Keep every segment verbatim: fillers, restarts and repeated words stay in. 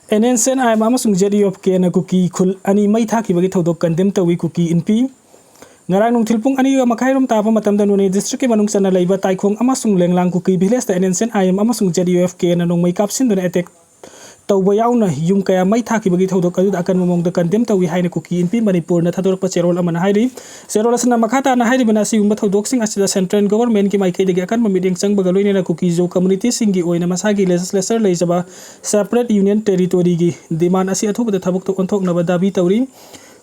NSCN-IM ꯑꯃꯁꯨꯡ ZUF-Kꯅ ꯀꯨꯀꯤ ꯈꯨꯜ ꯑꯅꯤ ꯃꯩ ꯊꯥꯈꯤꯕꯒꯤ ꯊꯧꯗꯣꯛ condemn ꯇꯧꯏ꯫ ꯀꯨꯀꯤ ꯏꯟꯄꯤ꯫ ꯉꯔꯥꯡ ꯅꯨꯡꯊꯤꯜ ꯄꯨꯡ ꯑꯅꯤꯒ ꯃꯈꯥꯏꯔꯣꯝ ꯇꯥꯕ ꯃꯇꯝꯗ ꯅꯣꯅꯦ district-ꯀꯤ ꯃꯅꯨꯡ ꯆꯟꯅ ꯂꯩꯕ ꯇꯥꯏꯈꯣꯡ ꯑꯃꯁꯨꯡ ꯂꯦꯡꯂꯥꯡ ꯀꯨꯀꯤ village-ꯇ NSCN-IM ꯑꯃꯁꯨꯡ ZUF-Kꯅ ꯅꯣꯡꯃꯩ ꯀꯥꯞꯁꯤꯟꯗꯨꯅ attack ꯇꯧꯕ ꯌꯥꯎꯅ ꯌꯨꯝ ꯀꯌꯥ ꯃꯩ ꯊꯥꯈꯤꯕꯒꯤ ꯊꯧꯗꯣꯛ ꯑꯗꯨꯗ ꯑꯀꯟꯕ ꯃꯑꯣꯡꯗ condemn ꯇꯧꯏ ꯍꯥꯏꯅ ꯀꯨꯀꯤ ꯏꯟꯄꯤ ꯃꯅꯤꯄꯨꯔꯅ ꯊꯥꯗꯣꯔꯛꯄ ꯆꯦꯔꯣꯜ ꯑꯃꯅ ꯍꯥꯏꯔꯤ꯫ ꯆꯦꯔꯣꯜ ꯑꯁꯤꯅ ꯃꯈꯥ ꯇꯥꯅ ꯍꯥꯏꯔꯤꯕꯅ, ꯑꯁꯤꯒꯨꯝꯕ ꯊꯧꯗꯣꯛꯁꯤꯡ ꯑꯁꯤꯗ central government-ꯀꯤ ꯃꯥꯏꯀꯩꯗꯒꯤ ꯑꯀꯟꯕ ꯃꯤꯠꯌꯦꯡ ꯆꯪꯕꯒ ꯂꯣꯏꯅꯅ ꯀꯨꯀꯤ-ꯖꯣ community-ꯁꯤꯡꯒꯤ ꯑꯣꯏꯅ ꯃꯁꯥꯒꯤ legislature ꯂꯩꯖꯕ separate union territory-ꯒꯤ demand ꯑꯁꯤ ꯑꯊꯨꯕꯗ ꯊꯕꯛꯇ ꯑꯣꯟꯊꯣꯛꯅꯕ ꯗꯥꯕꯤ ꯇꯧꯔꯤ꯫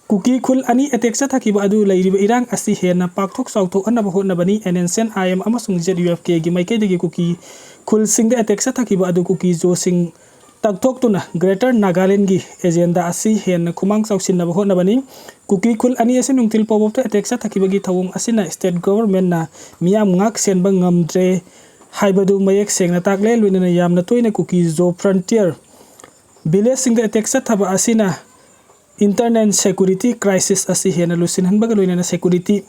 ꯀꯨꯀꯤ ꯈꯨꯜ ꯑꯅꯤ attack ꯆꯠꯊꯈꯤꯕ ꯑꯗꯨ ꯂꯩꯔꯤꯕ ꯏꯔꯥꯡ ꯑꯁꯤ ꯍꯦꯟꯅ ꯄꯥꯛꯊꯣꯛ ꯆꯥꯎꯊꯣꯛꯍꯟꯅꯕ ꯍꯣꯠꯅꯕꯅꯤ꯫ NSCN-IM ꯑꯃꯁꯨꯡ ZUF-Kꯒꯤ ꯃꯥꯏꯀꯩꯗꯒꯤ ꯀꯨꯀꯤ ꯈꯨꯜꯁꯤꯡꯗ attack ꯆꯠꯊꯈꯤꯕ ꯑꯗꯨ ꯀꯨꯀꯤ-ꯖꯣꯁꯤꯡ ꯇꯛꯊꯣꯛꯇꯨꯅ Greater Nagaland-ꯒꯤ agenda ꯑꯁꯤ ꯍꯦꯟꯅ ꯈꯨꯃꯥꯡ ꯆꯥꯎꯁꯤꯟꯅꯕ ꯍꯣꯠꯅꯕꯅꯤ꯫ ꯀꯨꯀꯤ ꯈꯨꯜ ꯑꯅꯤ ꯑꯁꯤ ꯅꯨꯡꯊꯤꯜ ꯄꯣꯕꯣꯞꯇ attack ꯆꯠꯊꯈꯤꯕꯒꯤ ꯊꯧꯑꯣꯡ ꯑꯁꯤꯅ state government-ꯅ ꯃꯤꯌꯥꯝ ꯉꯥꯛ ꯁꯦꯟꯕ ꯉꯝꯗ꯭ꯔꯦ ꯍꯥꯏꯕꯗꯨ ꯃꯌꯦꯛ ꯁꯦꯡꯅ ꯇꯥꯛꯂꯦ꯫ ꯂꯣꯏꯅꯅ ꯌꯥꯝꯅ ꯇꯣꯏꯅ ꯀꯨꯀꯤ-ꯖꯣ frontier village-ꯁꯤꯡꯗ attack ꯆꯠꯊꯕ ꯑꯁꯤꯅ internal security crisis ꯑꯁꯤ ꯍꯦꯟꯅ ꯂꯨꯁꯤꯟꯍꯟꯕꯒ ꯂꯣꯏꯅꯅ security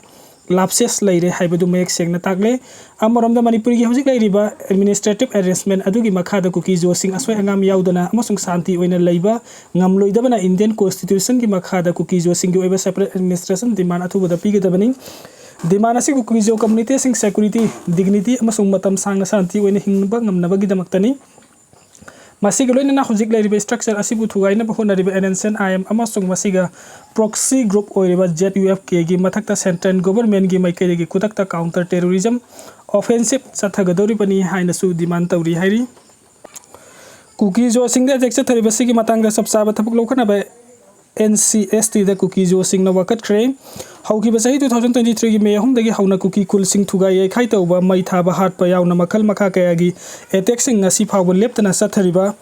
lapses ꯂꯩꯔꯦ ꯍꯥꯏꯕꯗꯨ ꯃꯌꯦꯛ ꯁꯦꯡꯅ ꯇꯥꯛꯂꯦ꯫ ꯑꯃꯔꯣꯝꯗ ꯃꯅꯤꯄꯨꯔꯒꯤ ꯍꯧꯖꯤꯛ ꯂꯩꯔꯤꯕ administrative arrangement ꯑꯗꯨꯒꯤ ꯃꯈꯥꯗ ꯀꯨꯀꯤ-ꯖꯣꯁꯤꯡ ꯑꯁꯣꯏ ꯑꯉꯥꯝ ꯌꯥꯎꯗꯅ ꯑꯃꯁꯨꯡ ꯁꯥꯟꯇꯤ ꯑꯣꯏꯅ ꯂꯩꯕ ꯉꯝꯂꯣꯏꯗꯕꯅ Indian Constitution-ꯒꯤ ꯃꯈꯥꯗ ꯀꯨꯀꯤ-ꯖꯣꯁꯤꯡꯒꯤ ꯑꯣꯏꯕ separate administration demand ꯑꯊꯨꯕꯗ ꯄꯤꯒꯗꯕꯅꯤ꯫ Demand ꯑꯁꯤ ꯀꯨꯀꯤ-ꯖꯣ community-ꯁꯤꯡ security, dignity ꯑꯃꯁꯨꯡ ꯃꯇꯝ ꯁꯥꯡꯅ ꯁꯥꯟꯇꯤ ꯑꯣꯏꯅ ꯍꯤꯡꯕ ꯉꯝꯅꯕꯒꯤꯗꯃꯛꯇꯅꯤ꯫ ꯃꯁꯤꯒ ꯂꯣꯏꯅꯅ ꯍꯧꯖꯤꯛ ꯂꯩꯔꯤꯕ structure ꯑꯁꯤꯕꯨ ꯊꯨꯒꯥꯏꯅꯕ ꯍꯣꯠꯅꯔꯤꯕ NSCN-IM ꯑꯃꯁꯨꯡ ꯃꯁꯤꯒ proxy group ꯑꯣꯏꯔꯤꯕ ZUF-Kꯒꯤ ꯃꯊꯛꯇ central government-ꯒꯤ ꯃꯥꯏꯀꯩꯗꯒꯤ ꯈꯨꯗꯛꯇ counter terrorism offensive ꯆꯠꯊꯒꯗꯧꯔꯤꯕꯅꯤ ꯍꯥꯏꯅꯁꯨ demand ꯇꯧꯔꯤ ꯍꯥꯏꯔꯤ꯫ ꯀꯨꯀꯤ-ꯖꯣꯁꯤꯡꯗ attack ꯆꯠꯊꯔꯤꯕꯁꯤꯒꯤ ꯃꯇꯥꯡꯗ ꯆꯞ ꯆꯥꯕ ꯊꯕꯛ ꯂꯧꯈꯠꯅꯕ NCST-ꯗ ꯀꯨꯀꯤ-ꯖꯣꯁꯤꯡꯅ ꯋꯥꯀꯠꯈ꯭ꯔꯦ꯫ ꯍꯧꯈꯤꯕ ꯆꯍꯤ two thousand twenty three-ꯒꯤ May ꯑꯍꯨꯝꯗꯒꯤ ꯍꯧꯅ ꯀꯨꯀꯤ ꯈꯨꯜꯁꯤꯡ ꯊꯨꯒꯥꯏ ꯌꯩꯈꯥꯏ ꯇꯧꯕ, ꯃꯩ ꯊꯥꯕ, ꯍꯥꯠꯄ ꯌꯥꯎꯅ ꯃꯈꯜ ꯃꯈꯥ ꯀꯌꯥꯒꯤ attack-ꯁꯤꯡ ꯉꯁꯤ ꯐꯥꯎꯕ ꯂꯦꯞꯇꯅ ꯆꯠꯊꯔꯤꯕ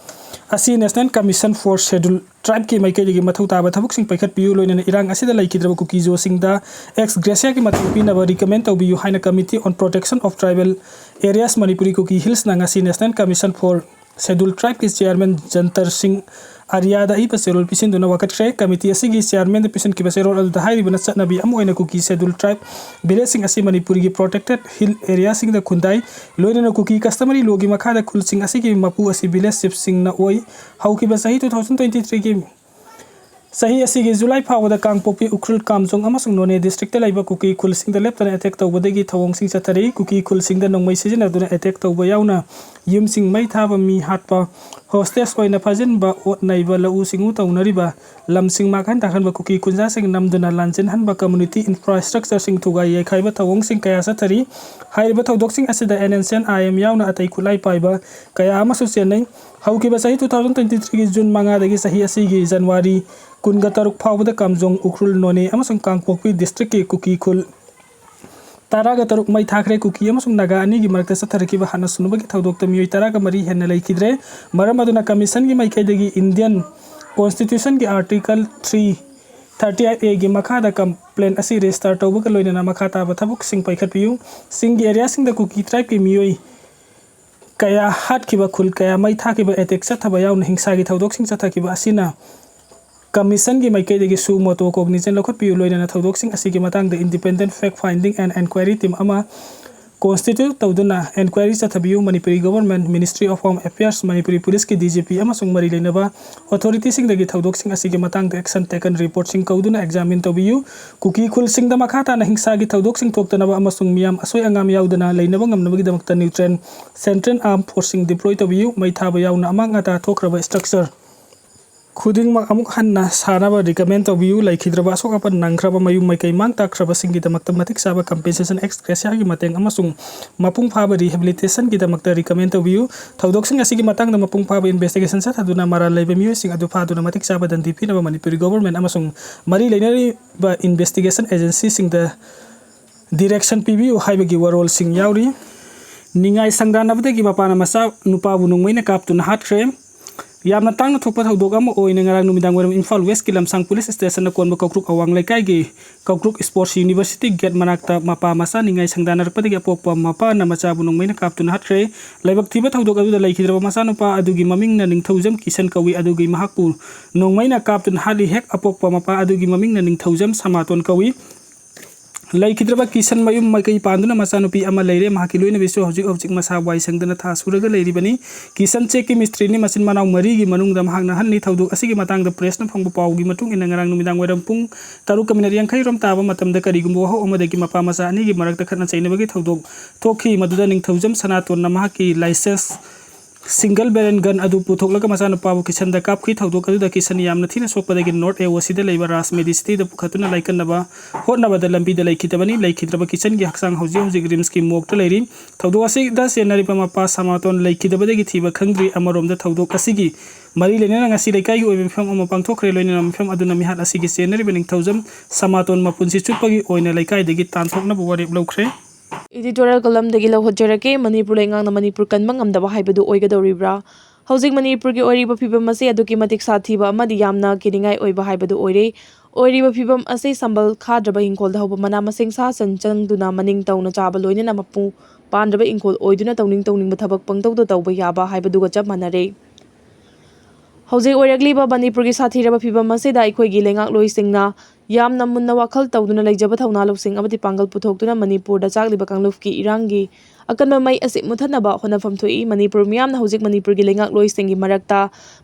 ꯑꯁꯤ National Commission for Scheduled Tribe-ꯀꯤ ꯃꯥꯏꯀꯩꯗꯒꯤ ꯃꯊꯧ ꯇꯥꯕ ꯊꯕꯛꯁꯤꯡ ꯄꯥꯏꯈꯠꯄꯤꯌꯨ, ꯂꯣꯏꯅꯅ ꯏꯔꯥꯡ ꯑꯁꯤꯗ ꯂꯩꯈꯤꯗ꯭ꯔꯕ ꯀꯨꯀꯤ-ꯖꯣꯁꯤꯡꯗ ex gratia-ꯒꯤ ꯃꯇꯦꯡ ꯄꯤꯅꯕ recommend ꯇꯧꯕꯤꯌꯨ ꯍꯥꯏꯅ Committee on Protection of Tribal Areas Manipuri Kuki Hills-ꯅ ꯉꯁꯤ National Commission for Scheduled Tribe-ꯀꯤ chairman Jantar ꯁꯤꯡ ꯑꯔꯤꯌꯥꯗ ꯑꯏꯕ ꯆꯦꯔꯣꯜ ꯄꯤꯁꯤꯟꯗꯨꯅ ꯋꯥꯀꯠꯈ꯭ꯔꯦ꯫ ꯀꯃꯤꯇꯤ ꯑꯁꯤꯒꯤ ꯆꯤꯌꯥꯔꯃꯦꯟꯗ ꯄꯤꯁꯤꯟꯈꯤꯕ ꯆꯦꯔꯣꯜ ꯑꯗꯨꯗ ꯍꯥꯏꯔꯤꯕꯅ ꯆꯠꯅꯕꯤ ꯑꯃ ꯑꯣꯏꯅ ꯀꯨꯀꯤ ꯁꯦꯗꯨꯜ ꯇ꯭ꯔꯥꯏꯕ ꯚꯤꯂꯦꯖꯁꯤꯡ ꯑꯁꯤ ꯃꯅꯤꯄꯨꯔꯒꯤ ꯄ꯭ꯔꯣꯇꯦꯛꯇꯦꯗ ꯍꯤꯜ ꯑꯦꯔꯤꯌꯥꯁꯤꯡꯗ ꯈꯨꯟꯗꯥꯏ, ꯂꯣꯏꯅꯅ ꯀꯨꯀꯤ ꯀꯁꯇꯃꯔꯤ ꯂꯣꯒꯤ ꯃꯈꯥꯗ ꯈꯨꯜꯁꯤꯡ ꯑꯁꯤꯒꯤ ꯃꯄꯨ ꯑꯁꯤ ꯚꯤꯂꯦꯖ ꯆꯤꯐꯁꯤꯡꯅ ꯑꯣꯏ꯫ ꯍꯧꯈꯤꯕ ꯆꯍꯤ ꯇꯨ ꯊꯥꯎꯖꯟ ꯇ꯭ꯋꯦꯟꯇꯤ ꯊ꯭ꯔꯤꯒꯤ ꯆꯍꯤ ꯑꯁꯤꯒꯤ ꯖꯨꯂꯥꯏ ꯐꯥꯎꯕꯗ ꯀꯥꯡꯄꯣꯛꯄꯤ, ꯎꯈ꯭ꯔꯨꯜ, ꯀꯥꯝꯖꯣꯡ ꯑꯃꯁꯨꯡ ꯅꯣꯅꯦ ꯗꯤꯁꯇ꯭ꯔꯤꯛꯇ ꯂꯩꯕ ꯀꯨꯀꯤ ꯈꯨꯜꯁꯤꯡꯗ ꯂꯦꯞꯇꯅ ꯑꯦꯇꯦꯛ ꯇꯧꯕꯗꯒꯤ ꯊꯧꯑꯣꯡꯁꯤꯡ ꯆꯠꯊꯔꯤ꯫ ꯀꯨꯀꯤ ꯈꯨꯜꯁꯤꯡꯗ ꯅꯣꯡꯃꯩ ꯁꯤꯖꯤꯟꯅꯗꯨꯅ ꯑꯦꯇꯦꯛ ꯇꯧꯕ ꯌꯥꯎꯅ ꯌꯨꯝꯁꯤꯡ ꯃꯩ ꯊꯥꯕ, ꯃꯤ ꯍꯥꯠꯄ, ꯍꯣꯁꯇꯦꯖ ꯑꯣꯏꯅ ꯐꯥꯖꯤꯟꯕ, ꯑꯣꯠ ꯅꯩꯕ, ꯂꯧꯎ ꯁꯤꯡꯎ ꯇꯧꯅꯔꯤꯕ ꯂꯝꯁꯤꯡ ꯃꯥꯡꯍꯟ ꯇꯥꯛꯍꯟꯕ, ꯀꯨꯀꯤ ꯈꯨꯟꯖꯥꯁꯤꯡ ꯅꯝꯗꯨꯅ ꯂꯥꯟꯖꯦꯟꯍꯟꯕ, ꯀꯝꯃ꯭ꯌꯨꯅꯤꯇꯤ ꯏꯟꯐ꯭ꯔꯥꯁ꯭ꯇ꯭ꯔꯛꯆꯔꯁꯤꯡ ꯊꯨꯒꯥꯏ ꯌꯩꯈꯥꯏꯕ ꯊꯧꯑꯣꯡꯁꯤꯡ ꯀꯌꯥ ꯆꯠꯊꯔꯤ꯫ ꯍꯥꯏꯔꯤꯕ ꯊꯧꯗꯣꯛꯁꯤꯡ ꯑꯁꯤꯗ N N C N I M ꯌꯥꯎꯅ ꯑꯇꯩ ꯈꯨꯠꯂꯥꯏ ꯄꯥꯏꯕ ꯀꯌꯥ ꯑꯃꯁꯨ ꯆꯦꯟꯅꯩ꯫ ꯍꯧꯈꯤꯕ ꯆꯍꯤ ꯇꯨ ꯊꯥꯎꯖꯟ ꯇ꯭ꯋꯦꯟꯇꯤ ꯊ꯭ꯔꯤꯒꯤ ꯖꯨꯟ ꯃꯉꯥꯗꯒꯤ ꯆꯍꯤ ꯑꯁꯤꯒꯤ ꯖꯅꯋꯥꯔꯤ ꯀꯨꯟꯒ ꯇꯔꯨꯛ ꯐꯥꯎꯕꯗ ꯀꯥꯝꯖꯣꯡ, ꯎꯈ꯭ꯔꯨꯜ, ꯅꯣꯅꯦ ꯑꯃꯁꯨꯡ ꯀꯥꯡꯄꯣꯛꯄꯤ ꯗꯤꯁꯇ꯭ꯔꯤꯛꯀꯤ ꯀꯨꯀꯤ ꯈꯨꯜ ꯇꯔꯥꯒ ꯇꯔꯨꯛ ꯃꯩ ꯊꯥꯈ꯭ꯔꯦ꯫ ꯀꯨꯀꯤ ꯑꯃꯁꯨꯡ ꯅꯥꯒꯥ ꯑꯅꯤꯒꯤ ꯃꯔꯛꯇ ꯆꯠꯊꯔꯛꯈꯤꯕ ꯍꯥꯠꯅ ꯁꯨꯅꯕꯒꯤ ꯊꯧꯗꯣꯛꯇ ꯃꯤꯑꯣꯏ ꯇꯔꯥꯒ ꯃꯔꯤ ꯍꯦꯟꯅ ꯂꯩꯈꯤꯗ꯭ꯔꯦ꯫ ꯃꯔꯝ ꯑꯗꯨꯅ ꯀꯃꯤꯁꯟꯒꯤ ꯃꯥꯏꯀꯩꯗꯒꯤ ꯏꯟꯗꯤꯌꯟ ꯀꯣꯟꯁꯇꯤꯇ꯭ꯌꯨꯁꯟꯒꯤ ꯑꯥꯔꯇꯤꯀꯜ ꯊ꯭ꯔꯤ ꯊꯥꯔꯇꯤ ꯑꯩꯠ ꯑꯦꯒꯤ ꯃꯈꯥꯗ ꯀꯝꯄ꯭ꯂꯦꯟ ꯑꯁꯤ ꯔꯦꯖꯤꯁꯇꯔ ꯇꯧꯕꯒ ꯂꯣꯏꯅꯅ ꯃꯈꯥ ꯇꯥꯕ ꯊꯕꯛꯁꯤꯡ ꯄꯥꯏꯈꯠꯄꯤꯌꯨ꯫ ꯆꯤꯡꯒꯤ ꯑꯦꯔꯤꯌꯥꯁꯤꯡꯗ ꯀꯨꯀꯤ ꯇ꯭ꯔꯥꯏꯕꯀꯤ ꯃꯤꯑꯣꯏ ꯀꯌꯥ ꯍꯥꯠꯈꯤꯕ, ꯈꯨꯜ ꯀꯌꯥ ꯃꯩ ꯊꯥꯈꯤꯕ, ꯑꯦꯇꯦꯛ ꯆꯠꯊꯕ ꯌꯥꯎꯅ ꯍꯤꯡꯁꯥꯒꯤ ꯊꯧꯗꯣꯛꯁꯤꯡ ꯆꯠꯊꯈꯤꯕ ꯑꯁꯤꯅ ꯀꯃꯤꯁꯟꯒꯤ ꯃꯥꯏꯀꯩꯗꯒꯤ suo motu ꯀꯣꯒꯅꯤꯖꯟ ꯂꯧꯈꯠꯄꯤꯌꯨ꯫ ꯂꯣꯏꯅꯅ ꯊꯧꯗꯣꯛꯁꯤꯡ ꯑꯁꯤꯒꯤ ꯃꯇꯥꯡꯗ independent fact finding and enquiry team ꯑꯃ ꯀꯣꯟꯁꯇꯤꯇ꯭ꯌꯨꯠ ꯇꯧꯗꯨꯅ ꯏꯟꯀ꯭ꯋꯥꯏꯔꯤ ꯆꯠꯊꯕꯤꯌꯨ꯫ Manipuri government, ministry of home affairs, Manipuri ꯄꯨꯂꯤꯁꯀꯤ ꯗꯤ ꯖꯤ ꯄꯤ ꯑꯃꯁꯨꯡ ꯃꯔꯤ ꯂꯩꯅꯕ ꯑꯣꯊꯣꯔꯤꯇꯤꯁꯤꯡꯗꯒꯤ ꯊꯧꯗꯣꯛꯁꯤꯡ ꯑꯁꯤꯒꯤ ꯃꯇꯥꯡꯗ action taken ꯔꯤꯄꯣꯔꯠꯁꯤꯡ ꯀꯧꯗꯨꯅ ꯑꯦꯛꯖꯥꯃꯤꯟ ꯇꯧꯕꯤꯌꯨ꯫ ꯀꯨꯀꯤ ꯈꯨꯜꯁꯤꯡꯗ ꯃꯈꯥ ꯇꯥꯅ ꯍꯤꯡꯁꯥꯒꯤ ꯊꯧꯗꯣꯛꯁꯤꯡ ꯊꯣꯛꯇꯅꯕ ꯑꯃꯁꯨꯡ ꯃꯤꯌꯥꯝ ꯑꯁꯣꯏ ꯑꯉꯥꯝ ꯌꯥꯎꯗꯅ ꯂꯩꯅꯕ ꯉꯝꯅꯕꯒꯤꯗꯃꯛꯇ ꯅ꯭ꯌꯨꯇ꯭ꯔꯦꯟ ꯁꯦꯟꯇ꯭ꯔꯦꯜ ꯑꯥꯔꯝ ꯐꯣꯔꯁꯁꯤꯡ ꯗꯤꯄ꯭ꯂꯣꯏ ꯇꯧꯕꯤꯌꯨ꯫ ꯃꯩ ꯊꯥꯕ ꯌꯥꯎꯅ ꯑꯃꯥꯡ ꯑꯇꯥ ꯊꯣꯛꯈ꯭ꯔꯕ ꯁ꯭ꯇ꯭ꯔꯛꯆꯔ ꯈꯨꯗꯤꯡꯃꯛ ꯑꯃꯨꯛ ꯍꯟꯅ ꯁꯥꯅꯕ ꯔꯤꯀꯃꯦꯟ ꯇꯧꯕꯤꯌꯨ꯫ ꯂꯩꯈꯤꯗ꯭ꯔꯕ ꯑꯁꯣꯛ ꯑꯄꯟ ꯅꯪꯈ꯭ꯔꯕ ꯃꯌꯨꯝ ꯃꯩꯀꯩ ꯃꯥꯡ ꯇꯥꯛꯈ꯭ꯔꯕꯁꯤꯡꯒꯤꯗꯃꯛꯇ ꯃꯇꯤꯛ ꯆꯥꯕ ꯀꯝꯄꯦꯟꯁꯦꯁꯟ, ꯑꯦꯛꯁ ꯒ꯭ꯔꯦꯁꯤꯌꯥꯒꯤ ꯃꯇꯦꯡ ꯑꯃꯁꯨꯡ ꯃꯄꯨꯡ ꯐꯥꯕ ꯔꯤꯍꯦꯕꯤꯂꯤꯇꯦꯁꯟꯒꯤꯗꯃꯛꯇ ꯔꯤꯀꯃꯦꯟ ꯇꯧꯕꯤꯌꯨ꯫ ꯊꯧꯗꯣꯛꯁꯤꯡ ꯑꯁꯤꯒꯤ ꯃꯇꯥꯡꯗ ꯃꯄꯨꯡ ꯐꯥꯕ ꯏꯟꯚꯦꯁꯇꯤꯒꯦꯁꯟ ꯆꯠꯊꯗꯨꯅ ꯃꯔꯥꯜ ꯂꯩꯕ ꯃꯤꯑꯣꯏꯁꯤꯡ ꯑꯗꯨ ꯐꯥꯗꯨꯅ ꯃꯇꯤꯛ ꯆꯥꯕ ꯗꯟꯗꯤ ꯄꯤꯅꯕ ꯃꯅꯤꯄꯨꯔꯤ ꯒꯣꯚꯔꯟꯃꯦꯟꯠ ꯑꯃꯁꯨꯡ ꯃꯔꯤ ꯂꯩꯅꯔꯤꯕ ꯏꯟꯚꯦꯁꯇꯤꯒꯦꯁꯟ ꯑꯦꯖꯦꯟꯁꯤꯁꯤꯡꯗ ꯗꯤꯔꯦꯛꯁꯟ ꯄꯤꯕꯤꯌꯨ ꯍꯥꯏꯕꯒꯤ ꯋꯥꯔꯣꯜꯁꯤꯡ ꯌꯥꯎꯔꯤ꯫ ꯅꯤꯡꯉꯥꯏ ꯁꯪꯗꯥꯟꯅꯕꯗꯒꯤ ꯃꯄꯥꯅ ꯃꯆꯥ ꯅꯨꯄꯥꯕꯨ ꯅꯣꯡꯃꯩꯅ ꯀꯥꯞꯇꯨꯅ ꯍꯥꯠꯈ꯭ꯔꯦ꯫ ꯌꯥꯝꯅ ꯇꯥꯡꯅ ꯊꯣꯛꯄ ꯊꯧꯗꯣꯛ ꯑꯃ ꯑꯣꯏꯅ ꯉꯔꯥꯡ ꯅꯨꯃꯤꯗꯥꯡ ꯋꯥꯏꯔꯝ ꯏꯝꯐꯥꯜ ꯋꯦꯁꯀꯤ ꯂꯝꯁꯥꯡ ꯄꯨꯂꯤꯁ ꯁ꯭ꯇꯦꯁꯟꯅ ꯀꯣꯟꯕ ꯀꯧꯀ꯭ꯔꯨꯛ ꯑꯋꯥꯡ ꯂꯩꯀꯥꯏꯒꯤ ꯀꯧꯀ꯭ꯔꯨꯛ ꯁ꯭ꯄꯣꯔꯠꯁ ꯌꯨꯅꯤꯚꯔꯁꯤꯇꯤ ꯒꯦꯠ ꯃꯅꯥꯛꯇ ꯃꯄꯥ ꯃꯆꯥ ꯅꯤꯡꯉꯥꯏ ꯁꯪꯗꯥꯅꯔꯛꯄꯗꯒꯤ ꯑꯄꯣꯛꯄ ꯃꯄꯥꯅ ꯃꯆꯥꯕꯨ ꯅꯣꯡꯃꯩꯅ ꯀꯥꯞꯇꯨꯅ ꯍꯥꯠꯈ꯭ꯔꯦ꯫ ꯂꯥꯏꯕꯛ ꯊꯤꯕ ꯊꯧꯗꯣꯛ ꯑꯗꯨꯗ ꯂꯩꯈꯤꯗ꯭ꯔꯕ ꯃꯆꯥꯅꯨꯄꯥ ꯑꯗꯨꯒꯤ ꯃꯃꯤꯡꯅ ꯅꯤꯡꯊꯧꯖꯝ ꯀꯤꯁꯟ ꯀꯧꯏ꯫ ꯑꯗꯨꯒꯤ ꯃꯍꯥꯛꯄꯨ ꯅꯣꯡꯃꯩꯅ ꯀꯥꯞꯇꯨꯅ ꯍꯥꯠꯂꯤ꯫ ꯍꯦꯛ ꯑꯄꯣꯛꯄ ꯃꯄꯥ ꯑꯗꯨꯒꯤ ꯃꯃꯤꯡꯅ ꯅꯤꯡꯊꯧꯖꯝ ꯁꯃꯥꯇꯣꯟ ꯀꯧꯏ꯫ ꯂꯩꯈꯤꯗ꯭ꯔꯕ ꯀꯤꯁꯟ ꯃꯌꯨꯝ ꯃꯀꯩ ꯄꯥꯟꯗꯨꯅ ꯃꯆꯥꯅꯨꯄꯤ ꯑꯃ ꯂꯩꯔꯦ꯫ ꯃꯍꯥꯛꯀꯤ ꯂꯣꯏꯅꯕꯤꯁꯨ ꯍꯧꯖꯤꯛ ꯍꯧꯖꯤꯛ ꯃꯁꯥ ꯋꯥꯏ ꯁꯪꯗꯅ ꯊꯥ ꯁꯨꯔꯒ ꯂꯩꯔꯤꯕꯅꯤ꯫ ꯀꯤꯁꯟ ꯆꯦꯛꯀꯤ ꯃꯤꯁꯇ꯭ꯔꯤꯅꯤ꯫ ꯃꯆꯤꯟ ꯃꯅꯥꯎ ꯃꯔꯤꯒꯤ ꯃꯅꯨꯡꯗ ꯃꯍꯥꯛꯅ ꯑꯍꯟꯅꯤ꯫ ꯊꯧꯗꯣꯛ ꯑꯁꯤꯒꯤ ꯃꯇꯥꯡꯗ ꯄ꯭ꯔꯦꯁꯅ ꯐꯪꯕ ꯄꯥꯎꯒꯤ ꯃꯇꯨꯡ ꯏꯟꯅ ꯉꯔꯥꯡ ꯅꯨꯃꯤꯗꯥꯡ ꯋꯥꯏꯔꯝ ꯄꯨꯡ ꯇꯔꯨꯛꯀ ꯃꯤꯅꯠ ꯌꯥꯡꯈꯩ ꯔꯣꯝ ꯇꯥꯕ ꯃꯇꯝꯗ ꯀꯔꯤꯒꯨꯝꯕ ꯋꯥꯍꯧ ꯑꯃꯗꯒꯤ ꯃꯄꯥ ꯃꯆꯥ ꯑꯅꯤꯒꯤ ꯃꯔꯛꯇ ꯈꯠꯅ ꯆꯩꯅꯕꯒꯤ ꯊꯧꯗꯣꯛ ꯊꯣꯛꯈꯤ꯫ ꯃꯗꯨꯗ ꯅꯤꯡꯊꯧꯖꯝ ꯁꯅꯥꯇꯣꯟꯅ ꯃꯍꯥꯛꯀꯤ ꯂꯥꯏꯁꯦꯟꯁ ꯁꯤꯡꯒꯜ ꯕꯦꯔꯦꯜ ꯒꯟ ꯑꯗꯨ ꯄꯨꯊꯣꯛꯂꯒ ꯃꯆꯥꯅꯨꯄꯥꯕꯨ ꯀꯤꯁꯟꯗ ꯀꯥꯞꯈꯤ꯫ ꯊꯧꯗꯣꯛ ꯑꯗꯨꯗ ꯀꯤꯁꯟ ꯌꯥꯝꯅ ꯊꯤꯅ ꯁꯣꯛꯄꯗꯒꯤ ꯅꯣꯔꯠ ꯑꯦ ꯑꯣ ꯁꯤꯗ ꯂꯩꯕ ꯔꯥꯖ ꯃꯦꯗꯤꯁꯤꯇꯤꯗ ꯄꯨꯈꯠꯇꯨꯅ ꯂꯥꯏꯀꯠꯅꯕ ꯍꯣꯠꯅꯕꯗ ꯂꯝꯕꯤꯗ ꯂꯩꯈꯤꯗꯕꯅꯤ꯫ ꯂꯩꯈꯤꯗ꯭ꯔꯕ ꯀꯤꯁꯟꯒꯤ ꯍꯛꯆꯥꯡ ꯍꯧꯖꯤꯛ ꯍꯧꯖꯤꯛ ꯔꯤꯝꯁꯀꯤ ꯃꯣꯔꯒꯇ ꯂꯩꯔꯤ꯫ ꯊꯧꯗꯣꯛ ꯑꯁꯤꯗ ꯆꯦꯟꯅꯔꯤꯕ ꯃꯄꯥ ꯁꯃꯥꯇꯣꯟ ꯂꯩꯈꯤꯗꯕꯗꯒꯤ ꯊꯤꯕ ꯈꯪꯗ꯭ꯔꯤ꯫ ꯑꯃꯔꯣꯝꯗ ꯊꯧꯗꯣꯛ ꯑꯁꯤꯒꯤ ꯃꯔꯤ ꯂꯩꯅꯅ ꯉꯁꯤ ꯂꯩꯀꯥꯏꯒꯤ ꯑꯣꯏꯕ ꯃꯤꯐꯝ ꯑꯃ ꯄꯥꯡꯊꯣꯛꯈ꯭ꯔꯦ꯫ ꯂꯣꯏꯅꯅ ꯃꯤꯐꯝ ꯑꯗꯨꯅ ꯃꯤꯍꯥꯠ ꯑꯁꯤꯒꯤ ꯆꯦꯟꯅꯔꯤꯕ ꯅꯤꯡꯊꯧꯖꯝ ꯁꯃꯥꯇꯣꯟ ꯃꯄꯨꯟꯁꯤ ꯆꯨꯞꯄꯒꯤ ꯑꯣꯏꯅ ꯂꯩꯀꯥꯏꯗꯒꯤ ꯇꯥꯟꯊꯣꯛꯅꯕ ꯋꯥꯔꯦꯞ ꯂꯧꯈ꯭ꯔꯦ꯫ Editorial column ꯗꯒꯤ ꯂꯧꯈꯠꯆꯔꯛꯀꯦ꯫ ꯃꯅꯤꯄꯨꯔ ꯂꯩꯉꯥꯛꯅ ꯃꯅꯤꯄꯨꯔ ꯀꯟꯕ ꯉꯝꯗꯕ ꯍꯥꯏꯕꯗꯨ ꯑꯣꯏꯒꯗꯧꯔꯤꯕ꯭ꯔꯥ? ꯍꯧꯖꯤꯛ ꯃꯅꯤꯄꯨꯔꯒꯤ ꯑꯣꯏꯔꯤꯕ ꯐꯤꯕꯝ ꯑꯁꯤ ꯑꯗꯨꯛꯀꯤ ꯃꯇꯤꯛ ꯁꯥꯊꯤꯕ ꯑꯃꯗꯤ ꯌꯥꯝꯅ ꯀꯤꯅꯤꯡꯉꯥꯏ ꯑꯣꯏꯕ ꯍꯥꯏꯕꯗꯨ ꯑꯣꯏꯔꯦ꯫ ꯑꯣꯏꯔꯤꯕ ꯐꯤꯕꯝ ꯑꯁꯤ ꯁꯝꯕꯜ ꯈꯥꯗ꯭ꯔꯕ ꯏꯪꯈꯣꯜꯗ ꯍꯧꯕ ꯃꯅꯥ ꯃꯁꯤꯡ ꯁꯥ ꯁꯟ ꯆꯪꯗꯨꯅ ꯃꯅꯤꯡ ꯇꯧꯅ ꯆꯥꯕ, ꯂꯣꯏꯅꯅ ꯃꯄꯨ ꯄꯥꯟꯗ꯭ꯔꯕ ꯏꯪꯈꯣꯜ ꯑꯣꯏꯗꯨꯅ ꯇꯧꯅꯤꯡ ꯇꯧꯅꯤꯡꯕ ꯊꯕꯛ ꯄꯪꯇꯧꯗ ꯇꯧꯕ ꯌꯥꯕ ꯍꯥꯏꯕꯗꯨꯒ ꯆꯞ ꯃꯥꯟꯅꯔꯦ꯫ ꯍꯧꯖꯤꯛ ꯑꯣꯏꯔꯛꯂꯤꯕ ꯃꯅꯤꯄꯨꯔꯒꯤ ꯁꯥꯊꯤꯔꯕ ꯐꯤꯕꯝ ꯑꯁꯤꯗ ꯑꯩꯈꯣꯏꯒꯤ ꯂꯩꯉꯥꯛꯂꯣꯏꯁꯤꯡꯅ ꯌꯥꯝꯅ ꯃꯨꯟꯅ ꯋꯥꯈꯜ ꯇꯧꯗꯨꯅ ꯂꯩꯖꯕ ꯊꯧꯅꯥ ꯂꯧꯁꯤꯡ ꯑꯃꯗꯤ ꯄꯥꯡꯒꯜ ꯄꯨꯊꯣꯛꯇꯨꯅ ꯃꯅꯤꯄꯨꯔꯗ ꯆꯥꯛꯂꯤꯕ ꯀꯥꯡꯂꯨꯞꯀꯤ ꯏꯔꯥꯡꯒꯤ ꯑꯀꯟꯕ ꯃꯩ ꯑꯁꯤ ꯃꯨꯊꯠꯅꯕ ꯍꯣꯠꯅꯐꯝ ꯊꯣꯛꯏ꯫ ꯃꯅꯤꯄꯨꯔ ꯃꯤꯌꯥꯝꯅ ꯍꯧꯖꯤꯛ ꯃꯅꯤꯄꯨꯔꯒꯤ ꯂꯩꯉꯥꯛꯂꯣꯏꯁꯤꯡꯒꯤ ꯃꯔꯛꯇ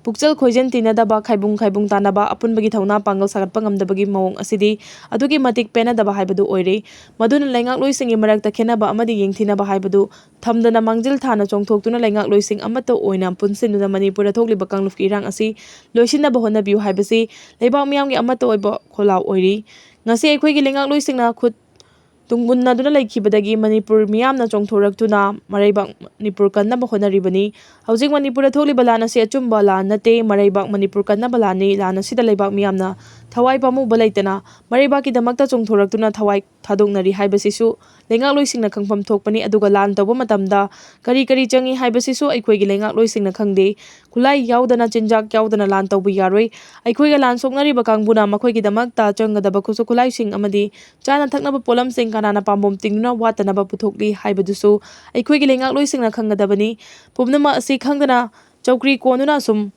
ꯄꯨꯛꯆꯦꯜ ꯈꯣꯏꯖꯟ ꯇꯤꯟꯅꯗꯕ, ꯈꯥꯏꯕꯨꯡ ꯈꯥꯏꯕꯨꯡ ꯇꯥꯅꯕ, ꯑꯄꯨꯟꯕꯒꯤ ꯊꯧꯅꯥ ꯄꯥꯡꯒꯜ ꯁꯥꯒꯠꯄ ꯉꯝꯗꯕꯒꯤ ꯃꯑꯣꯡ ꯑꯁꯤꯗꯤ ꯑꯗꯨꯛꯀꯤ ꯃꯇꯤꯛ ꯄꯦꯟꯅꯗꯕ ꯍꯥꯏꯕꯗꯨ ꯑꯣꯏꯔꯦ꯫ ꯃꯗꯨꯅ ꯂꯩꯉꯥꯛꯂꯣꯏꯁꯤꯡꯒꯤ ꯃꯔꯛꯇ ꯈꯦꯟꯅꯕ ꯑꯃꯗꯤ ꯌꯦꯡꯊꯤꯅꯕ ꯍꯥꯏꯕꯗꯨ ꯊꯝꯗꯅ ꯃꯥꯡꯖꯤꯜ ꯊꯥꯅ ꯆꯣꯡꯊꯣꯛꯇꯨꯅ ꯂꯩꯉꯥꯛꯂꯣꯏꯁꯤꯡ ꯑꯃꯠꯇ ꯑꯣꯏꯅ ꯄꯨꯟꯁꯤꯟꯗꯨꯅ ꯃꯅꯤꯄꯨꯔꯗ ꯊꯣꯛꯂꯤꯕ ꯀꯥꯡꯂꯨꯞꯀꯤ ꯏꯔꯥꯡ ꯑꯁꯤ ꯂꯣꯏꯁꯤꯟꯅꯕ ꯍꯣꯠꯅꯕꯤꯌꯨ ꯍꯥꯏꯕꯁꯤ ꯂꯩꯕꯥꯛ ꯃꯤꯌꯥꯝꯒꯤ ꯑꯃꯠꯇ ꯑꯣꯏꯕ ꯈꯣꯜꯂꯥꯎ ꯑꯣꯏꯔꯤ꯫ ꯉꯁꯤ ꯑꯩꯈꯣꯏꯒꯤ ꯂꯩꯉꯥꯛꯂꯣꯏꯁꯤꯡꯅ ꯈꯨꯠ ꯇꯨꯡꯒꯨꯟꯅꯗꯨꯅ ꯂꯩꯈꯤꯕꯗꯒꯤ ꯃꯅꯤꯄꯨꯔ ꯃꯤꯌꯥꯝꯅ ꯆꯣꯡꯊꯣꯔꯛꯇꯨꯅ ꯃꯔꯩꯕꯥꯛ ꯃꯅꯤꯄꯨꯔ ꯀꯟꯅꯕ ꯍꯣꯠꯅꯔꯤꯕꯅꯤ꯫ ꯍꯧꯖꯤꯛ ꯃꯅꯤꯄꯨꯔꯗ ꯊꯣꯛꯂꯤꯕ ꯂꯥꯟ ꯑꯁꯤ ꯑꯆꯨꯝꯕ ꯂꯥꯟ ꯅꯠꯇꯦ, ꯃꯔꯩꯕꯥꯛ ꯃꯅꯤꯄꯨꯔ ꯀꯟꯅꯕ ꯂꯥꯟꯅꯤ꯫ ꯂꯥꯟ ꯑꯁꯤꯗ ꯂꯩꯕꯥꯛ ꯃꯤꯌꯥꯝꯅ ꯊꯋꯥꯏ ꯄꯥꯝꯃꯨꯕ ꯂꯩꯇꯅ ꯃꯔꯩꯕꯥꯛꯀꯤꯗꯃꯛꯇ ꯆꯣꯡꯊꯣꯔꯛꯇꯨꯅ ꯊꯋꯥꯏ ꯊꯥꯗꯣꯛꯅꯔꯤ ꯍꯥꯏꯕꯁꯤꯁꯨ ꯂꯩꯉꯥꯛꯂꯣꯏꯁꯤꯡꯅ ꯈꯪꯐꯝ ꯊꯣꯛꯄꯅꯤ꯫ ꯑꯗꯨꯒ ꯂꯥꯟ ꯇꯧꯕ ꯃꯇꯝꯗ ꯀꯔꯤ ꯀꯔꯤ ꯆꯪꯏ ꯍꯥꯏꯕꯁꯤꯁꯨ ꯑꯩꯈꯣꯏꯒꯤ ꯂꯩꯉꯥꯛꯂꯣꯏꯁꯤꯡꯅ ꯈꯪꯗꯦ꯫ ꯈꯨꯠꯂꯥꯏ ꯌꯥꯎꯗꯅ, ꯆꯤꯟꯖꯥꯛ ꯌꯥꯎꯗꯅ ꯂꯥꯟ ꯇꯧꯕ ꯌꯥꯔꯣꯏ꯫ ꯑꯩꯈꯣꯏꯒ ꯂꯥꯟ ꯁꯣꯛꯅꯔꯤꯕ ꯀꯥꯡꯕꯨꯅ ꯃꯈꯣꯏꯒꯤꯗꯃꯛꯇ ꯆꯪꯒꯗꯕ ꯈꯨꯠꯁꯨ ꯈꯨꯠꯂꯥꯏꯁꯤꯡ ꯑꯃꯗꯤ ꯆꯥꯅ ꯊꯛꯅꯕ ꯄꯣꯠꯂꯝꯁꯤꯡ ꯀꯅꯥꯅ ꯄꯥꯝꯕꯣꯝ ꯇꯤꯡꯗꯨꯅ ꯋꯥꯠꯇꯅꯕ ꯄꯨꯊꯣꯛꯂꯤ ꯍꯥꯏꯕꯗꯨꯁꯨ ꯑꯩꯈꯣꯏꯒꯤ ꯂꯩꯉꯥꯛꯂꯣꯏꯁꯤꯡꯅ ꯈꯪꯒꯗꯕꯅꯤ꯫ ꯄꯨꯝꯅꯃꯛ ꯑꯁꯤ ꯈꯪꯗꯅ ꯆꯧꯀ꯭ꯔꯤ ꯀꯣꯟꯗꯨꯅ ꯑꯁꯨꯝ